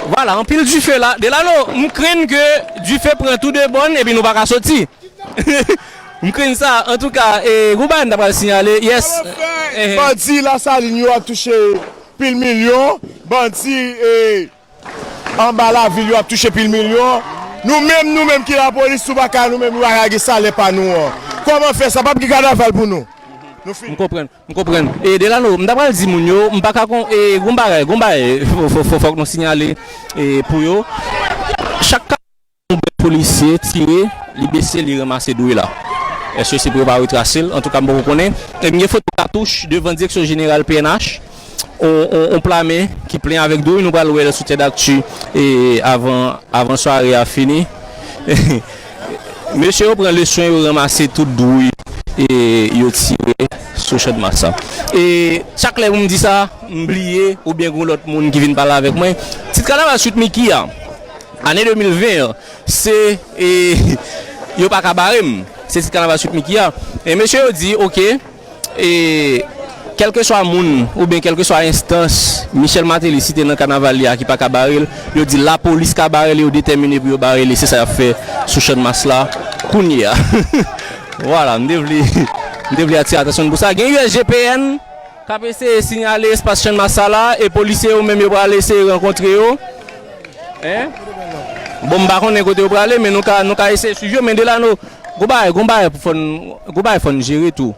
Vwala, anpil dife la. Delano, m krenn ke dife pran tou de bòn epi nou pa ka soti. M krenn sa. Antouka, e, gon bagay m ta pral siyale. Yes. Kòman fè, eh, bandi Lasalin yo ap touche pil milyon, bandi, e, anba lavil yo ap touche pil milyon. Nou menm, nou menm ki lapolis, si w pa ka, nou menm, nou pa ka gen salè pa nou an. Kòman fè sa? P ap gen kanaval pou nou. M konprann, m konprann. E Delano, m ta pral di moun yo, m pa ka kon, e, gon bagay, gon bagay, fò, fò, fò, fòk nou siyale, e, pou yo. Chak ka yon brèf polisye tire, li bese, li ranmase dwe la. Èske se pou yo pa retrase l? Antouka, m poko konnen. E m gen foto katouch devan direksyon jeneral P N H. On, on, on pla men ki plen avèk dwouy, nou pral wè l sou Tèdakti, e, avan, avan sware a fini. Mesye yo pran leson, yo ranmase tout dwouy e yo tire sou Channmas la. E chak lè pou m di sa, m bliye oubyen gon lòt moun ki vin pale avèk mwen. Tit kanaval Sweet Micky a, ane de mil ven an, se, e, yo pa ka bare m. Se tit kanaval Sweet Micky a. E mesye yo di, oke, e kèlkeswa moun oubyen kèlkeswa enstans Michel Martelly site nan kanaval li a ki pa ka bare l, yo di lapolis ka bare l, yo detèmine pou yo bare l, e se sa y ap fè sou Channmas la kounye a. Vwala, m te vle, m te vle atire atansyon n pou sa. Gen U S G P N k ap eseye siyale espas Channmas sa la, e polisye yo menm yo pral eseye rankontre yo. Hein? Bon, m pa konnen kote yo prale, men nou ka, nou ka eseye swiv yo, men Delano, gon bagay, gon bagay pou fò n, gon bagay fò n jere tou.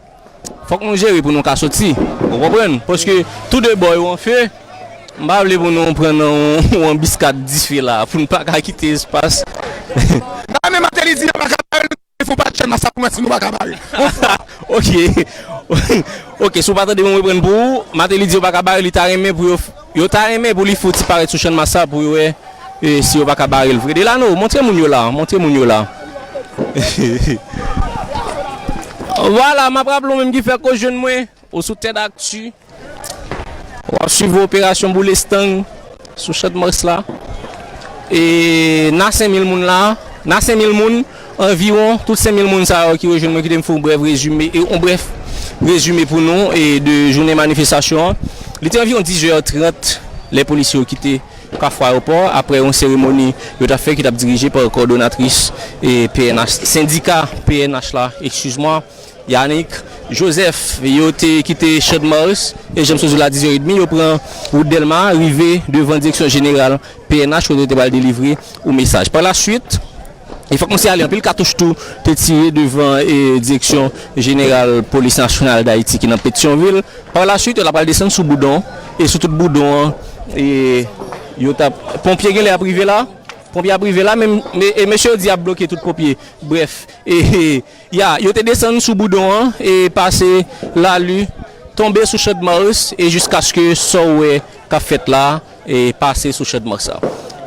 Fòk nou jere pou nou ka soti. Ou konprann? Paske tou de bò yo an fe. M pa vle pou nou pran nan yon, yon anbiskad dife la, pou n pa ka kite espas. Nan men Martelly di yo pa ka bare l, fò pa Channmas sa pou mwen si nou pa ka bare l. Ok. Ok, si w pa tande mwen reprann pou ou, Martelly di yo pa ka bare l, li ta renmen pou yo, yo ta renmen pou li fouti parèt sou Channmas sa pou yo wè, e, si yo pa ka bare l vre. Delano, montre moun yo la, montre moun yo la. Vwala, m ap raple w menm ki fèk ou jwenn mwen, ou sou Tèdakti. W ap swiv operasyon boule stang sou Channmas la. E nan senk mil moun la, nan senk mil moun, anviwon, tout senk mil moun sa yo ki rejwenn mwen, kite m fè yon brèf rezime, e yon brèf rezime pou nou, e de jounen manifestasyon an. Li te anviwon dizuit è trant, lè polisye yo kite Kafou Ayewopò, apre yon seremoni yo t ap fè ki t ap dirije pa kòdonatris, e, P N H, sendika P N H la, excuse-moi, Yannick Joseph, yo te kite Channmas, e jan m sot di w la, dizuit è edmi, yo pran wout Dèlma, rive devan direksyon jeneral P N H, kote yo te pral delivre yon mesaj. Pa la swit, e fòk nou siyale, anpil katouch tou te tire devan, e, direksyon jeneral Polis Nasyonal d Ayiti ki nan Petyonvil. Pa la swit, yo ta pral desann sou Boudon, e sou tout Boudon an, e yo t ap, ponpye genlè ap rive la, ponpye ap rive la, men, men, e mesye yo di y ap bloke tout ponpye. Brèf, e, e, ya, yo te desann sou Boudon an, e pase Lali, tonbe sou Channmas, e jiskaske sa w wè k ap fèt la, e pase sou Channmas sa.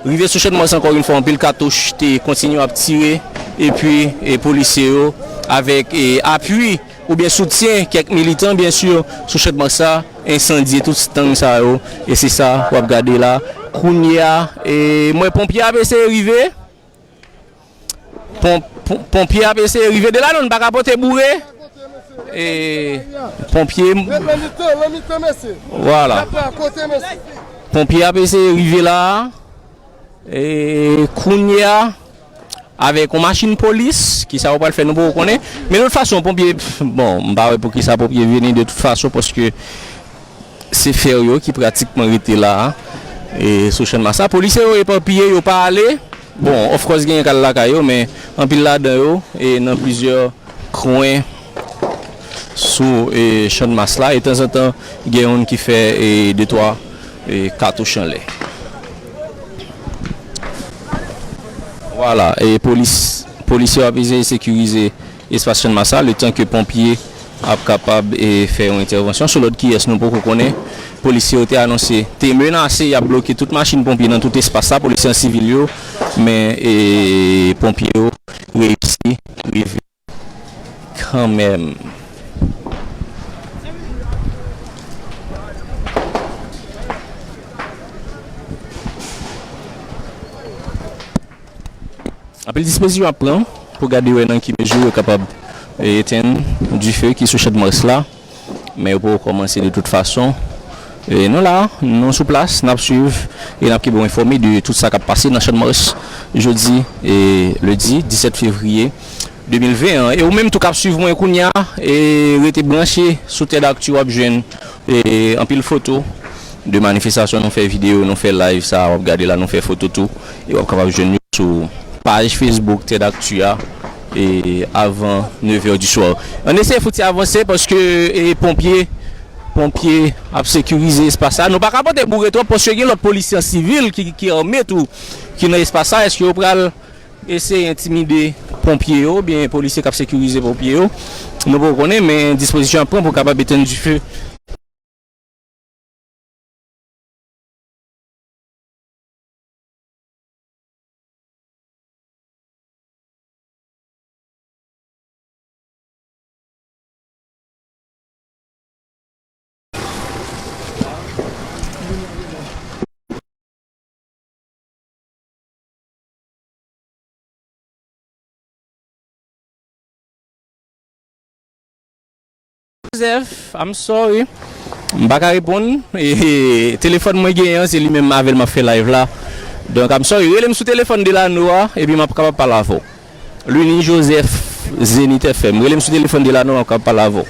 Rive sou Channmas, ankò yon fwa, anpil katouch te kontinye ap tire, epi, e polisye yo, avèk, e apui oubyen soutyen kèk militan, byen si, sou Channmas sa, ensandye tout stang sa yo, e se sa w ap gade la. Kounye a, e mwen, ponpye ap eseye rive. Pon-, pon-, ponpye ap eseye rive. Delano, n pa ka pote boure. E ponpye, vwala. Ponpye ap eseye rive la. E kounye a, avèk yon machin polis, kisa yo pral fè, nou poko konnen. Men de tout fason, ponpye, bon, m pa wè poukisa ponpye vini de tout fason, paske se fè yo ki pratikman rete la a, e sou Channmas sa. Polisye yo epapiye, yo pa ale. Bon, of course, genyen k al lakay yo, men anpil ladan yo, e nan plizyè kwen sou, e, Channmas la, e tanzantan, gen youn ki fè, e, de twa, e, katouch anlè. Vwala, e polis, polisye yo ap eseye sekirize espas Channmas la, letan ke ponpye ap kapab, e, fè yon entèvansyon. Sou lòd kiyès, nou poko konnen. Polisye yo te anonse, te menase y ap bloke tout machin ponpye nan tout espas la, polisye an sivil yo, men, e, ponpye yo reyisi rive kanmenm. Anpil dispozisyon ap pran pou gade wè nan ki mezi yo kapab, e, etenn dife ki sou Channmas la, men yo poko kòmanse de tout fason. E nou la, nou sou plas, n ap swiv e n ap kenbe w enfòme de tout sa k ap pase nan Channmas jodi, e, ledi disèt fevriye de mil ven an. E ou menm tou k ap swiv mwen kounye a, e rete branche sou Tèdakti, w ap jwenn, e, anpil foto de manifestasyon nou fè, videyo nou fè, live sa w ap gade la nou fè foto tou. E w ap kapab jwenn yo sou paj Facebook Tèdakti a. e, avan nèf è di swa. Ann eseye fouti avanse paske, e, ponpye, ponpye ap sekirize espas la. Nou pa ka pote boure twòp paske gen lòt polisye an sivil ki, ki ame tou, ki nan espas la. Èske yo pral eseye entimide ponpye yo, oubyen polisye k ap sekirize ponpye yo? Nou poko konnen, men dispozisyon ap pran pou kapab etenn dife. Joseph, I'm sorry. M pa ka reponn. E, telefòn mwen genyen an, se li menm avè l m ap fè live la. Donk, I'm sorry. Rele m sou telefòn Delano a, epi m ap kapab pale avè w. Luny Joseph, Zenith F M. Rele m sou telefòn Delano, m ap kapab pale avè w.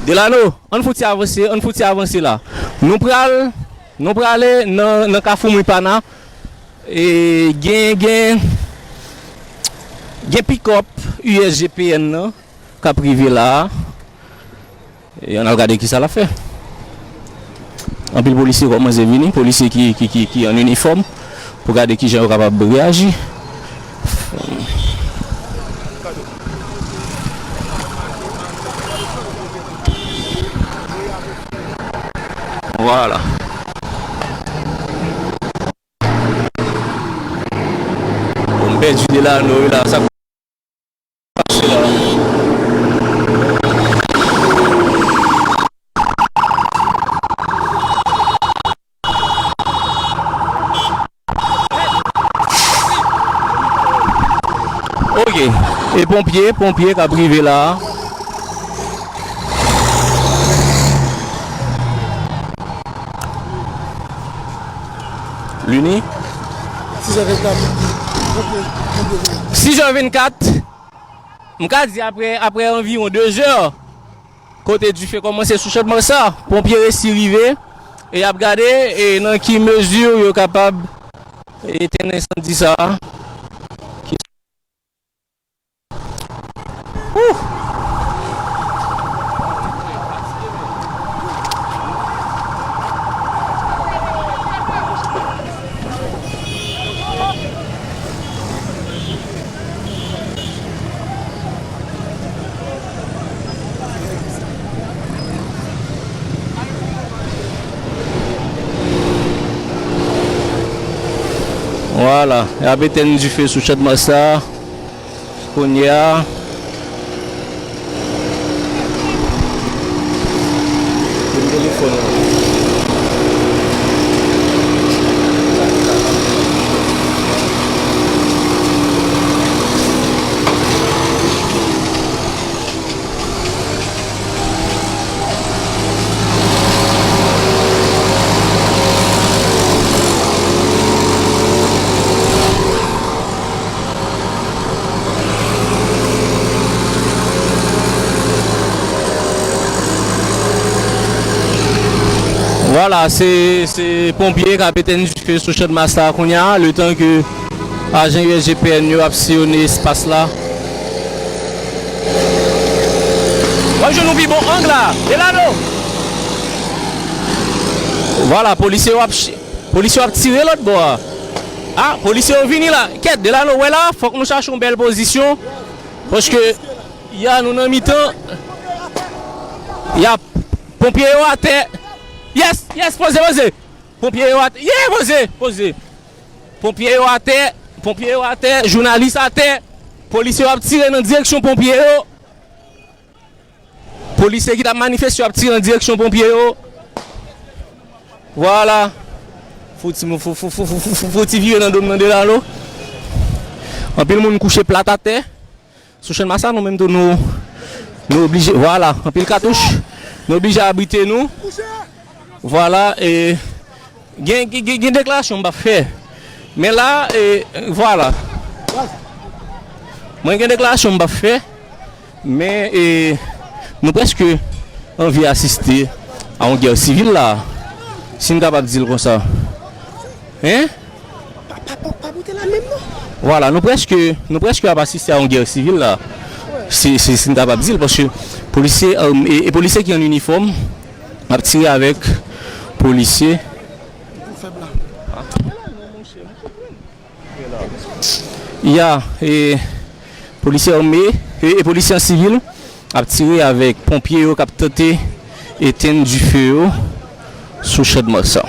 Delano, ann fouti avanse, ann fouti avanse la. Nou pral, nou prale nan, nan Kafou Mwipana. E gen, gen, gen pikòp U S G P N nan k ap rive la a. E ann al gade kisa l ap fè. Anpil polisye kòmanse vini, polisye ki, ki, ki, ki an inifòm, pou gade kijan yo kapab reyaji. Vwala. Bon, m pèdi Delano wi la, sa k pase la. Ok. E ponpye, ponpye k ap rive la. Luny? Sis è vennkat. Sis è vennkat. M ka di apre, apre anviwon de zè, kote dife kòmanse sou Chann Mars la, ponpye resi rive e y ap gade e nan ki mezi yo kapab etenn ensandi sa a. Wouh! Vwala, y ap etenn dife sou Chann Mars la. Kounye a. Pou m telefòn. Vwala, se, se ponpye k ap etenn dife sou Chann Mars la kounye a, letan ke ajan U S G P N yo ap siyone espas la. W ap jwenn yon pi bon ang la, Delano. Vwala, polisye yo ap ch-, polisye yo ap tire lòt bò a. A, polisye yo vini la. Kèt, Delano, wè la, fòk nou chache yon bèl pozisyon. Paske, ya, nou nan mitan. Ya, ponpye yo atè. Yes, yes, poze, poze. Ponpye yo atè. Yeah, poze, poze. Ponpye yo atè. Ponpye yo atè. Jounalis atè. Polisye yo ap tire nan direksyon ponpye yo. Polisye ki t ap manifeste yo ap tire nan direksyon ponpye yo. Vwala. Fouti, fou-, fou-, fou-, fou-, fou-, fouti vire nan do m nan Delano. Anpil moun kouche plat atè. Sou Chann Mars la, nou menm tou, nou, nou oblije, vwala, anpil katouch. Nou oblije abrite nou. Vwala, e, gen, gen, gen, gen deklarasyon m p ap fè. Men la, e, vwala. Mwen gen deklarasyon m p ap fè. Men, e, nou prèske anvi asiste a yon gè sivil la. Si n kapab di l konsa. Hein? Pa, pa, pa, pa boute Vwala, nou prèske, nou prèske ap asiste a yon gè sivil la. Si, si, si n kapab di l, paske polisye, e, e polisye ki an inifòm ap tire avèk polisye. Ya, e, polisye ame, e, e polisye an sivil ap tire avèk ponpye yo k ap tante etenn dife yo sou Channmas sa.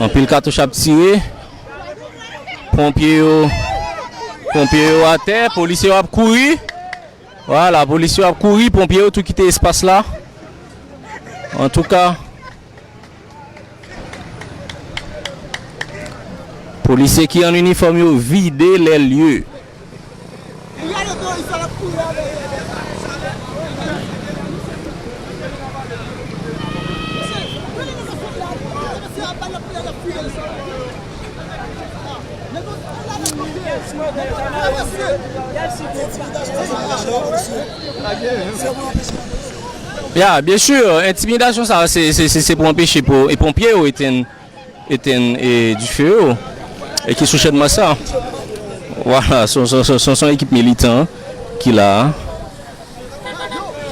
Anpil katouch ap tire. Ponpye yo, ponpye yo atè, polisye yo ap kouri. Vwala, polisye yo ap kouri, ponpye yo tou kite espas la. Antouka, polisye ki an inifòm yo vide lè lye. Ya, byen si, entimidasyon sa, se, se, se, se pou anpeche pou, e ponpye yo etenn, etenn, e, dife yo, e ki sou Channmas sa. Vwala, se, se, se, se, se yon ekip militan ki la a.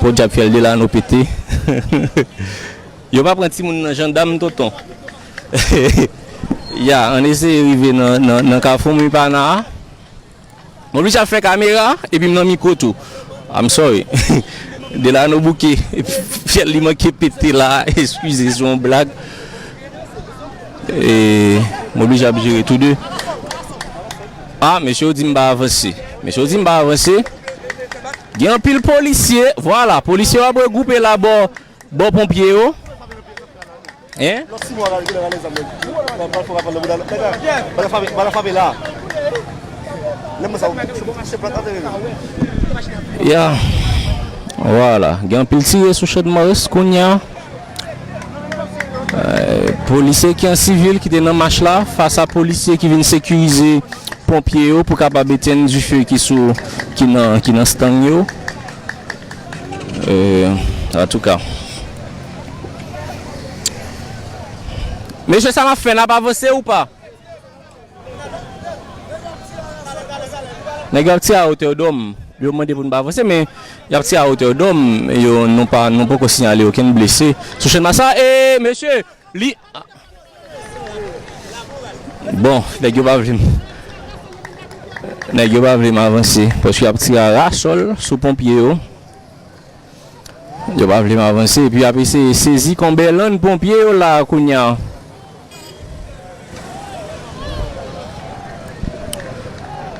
Podyab fyèl Delano pete. Yo pa pran timoun nan jandam, tonton. Ya, ann eseye rive nan, nan, nan kafou Mipana a. M oblije ap fè kamera, epi m nan mikwo tou. I'm sorry. Delano bouke, epi fyèl li manke pete la, eskize, se yon blag. E, m oblije ap jere tou de. Ah, mesye yo di m pa avanse. Mesye yo di m pa avanse. Gen anpil polisye, vwala, polisye yo ap regwoupe la bò, bò ponpye yo. Hein? Ya. Vwala. Gen anpil tire sou Channmas kounye a. Eh, polisye ki an sivil ki te nan mach la, fas a polisye ki vin sekirize ponpye yo pou kapab etenn dife ki sou, ki nan, ki nan stang yo. Eh, antouka. Mesye, sa n ap fè, n ap avanse ou pa? Nèg yo ap tire a otè dòm. Yo mande pou n pa avanse, men y ap tire a otè dòm. Yo, nou pa, nou poko siyale okenn blese sou Channmas sa. E, mesye, li, bon, nèg yo pa vle m, nèg yo pa vle m avanse, paske y ap tire a rasòl sou ponpye yo. Yo pa vle m avanse, epi y ap eseye sezi konbèlann ponpye yo la kounye a.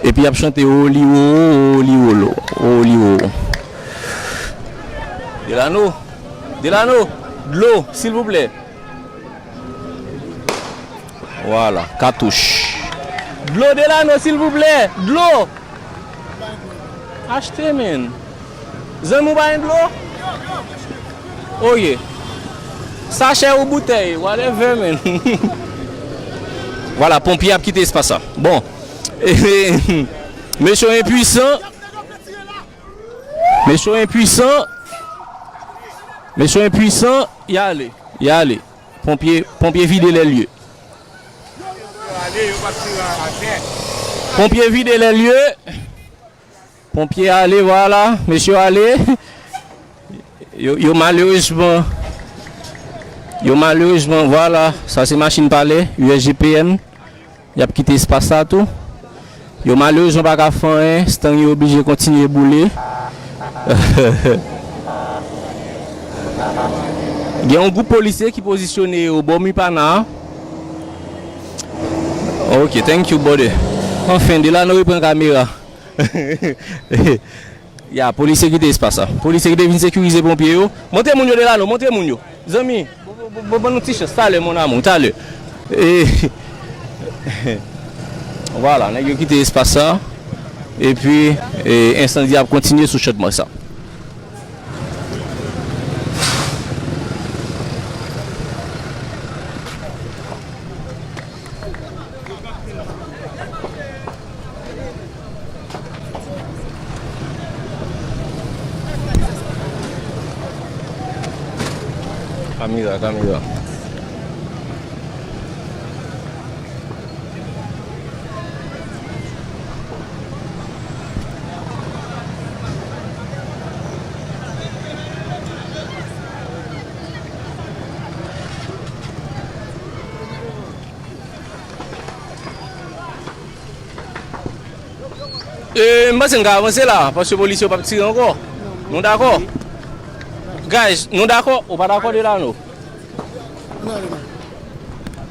Epi y ap chante Oliwowo, Oliwolo, Oliwowo. Delano, Delano, dlo, silvouplè. Vwala, katouch. Dlo Delano, silvouplè, dlo. Achte, men. Zanmi w pa gen dlo? Oye. Sachè ou boutèy, whatever, men. Vwala, ponpye ap kite espas la. Bon. Mesye yo enpwisan. Mesye yo enpwisan. Mesye yo enpwisan. Y ale. Y ale. Ponpye, ponpye vide lè lye. Ponpye vide lè lye. Ponpye ale, vwala. Mesye ale. Yo, yo malerezman, yo malerezman, vwala. Sa se machin palè, U S G P N. Y ap kite espas sa tou. Yo malerezman pa ka fè anyen, stang yo oblije kontinye boule. Gen yon gwoup polisye ki pozisyone yo bò Mipana a. Ok, thank you, brother. Anfen, Delano repran kamera. Ya, polisye kite espas la. Polisye ki te vin sekirize ponpye yo. Montre moun yo, Delano, montre moun yo. Zanmi, bon, bon, bon, bon, ban nou ti chans. Talè, mon amour, talè. E, vwala, nèg yo kite espas la. Epi, e, ensandi ap kontinye sou Channmas sa. Kamera, kamera. E, m panse n ka avanse la, paske polis yo p ap tire ankò. Nou dakò? Guys, nou dakò? Ou pa dakò, Delano?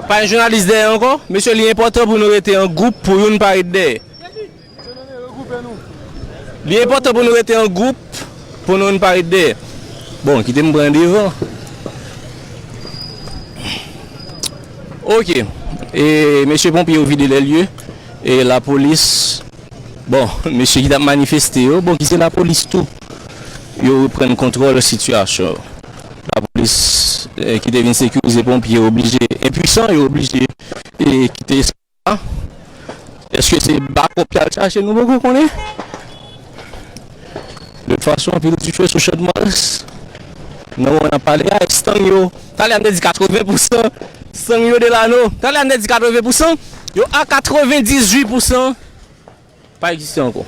Pa gen jounalis dèyè ankò? Mesye, li enpòtan pou nou rete an gwoup, pou youn pa ret dèyè. Li enpòtan pou nou rete an gwoup, pou nou pa ret dèyè. Bon, kite m pran devan. Ok. E mesye ponpye yo vide lye. E lapolis, bon, mesye ki t ap manifeste yo, bon, ki se lapolis tou, yo reprann kontwòl sitiyasyon yo. Lapolis, eh, ki te vin sekirize ponpye yo oblije enpwisan, yo oblije, eh, kite sa. Èske se bakòp y al chache? Nou poko konnen. De tout fason, anpil dife sou Channmas. Nan moman n ap pale a, estang yo, talè a m te di katreven pousan, estang yo, Delano, talè a m te di katreven pousan, yo a katrevendizuit pousan pa egziste ankò.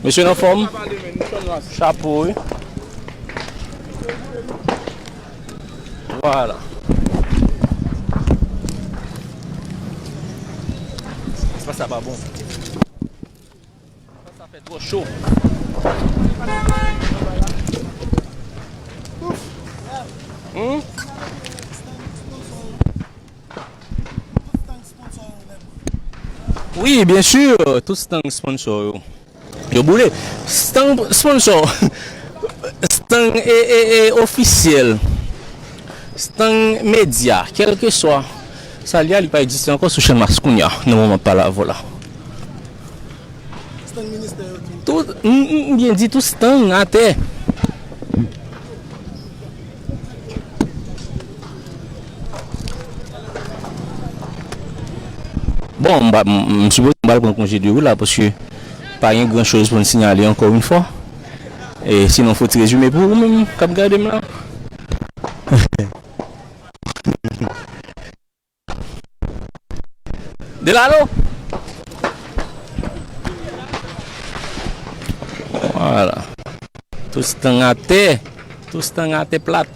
Mesye, n anfòm? Chapo, wi. Vwala. Espas la pa bon. Sa fè twò cho. Hmm? Wi, byen si, tout estang sponsò yo, yo boule. Estang sponsò, estang e, e, e, ofisyèl, estang medya, kèlkeswa sa l ye a, li pa egziste ankò sou Channmas kounye a, nan moman m ap pale avè w la. Tout, m, m, m byen di, tout estang atè. Bon, m pa, m, m sipoze m pral pran konje de ou la, paske pa gen gran choz pou n sinyale ankò yon fwa. E sinon, fò ti rezime pou ou menm k ap gade m la. Delano. Vwala. Tout estang atè. Tout estang atè plat.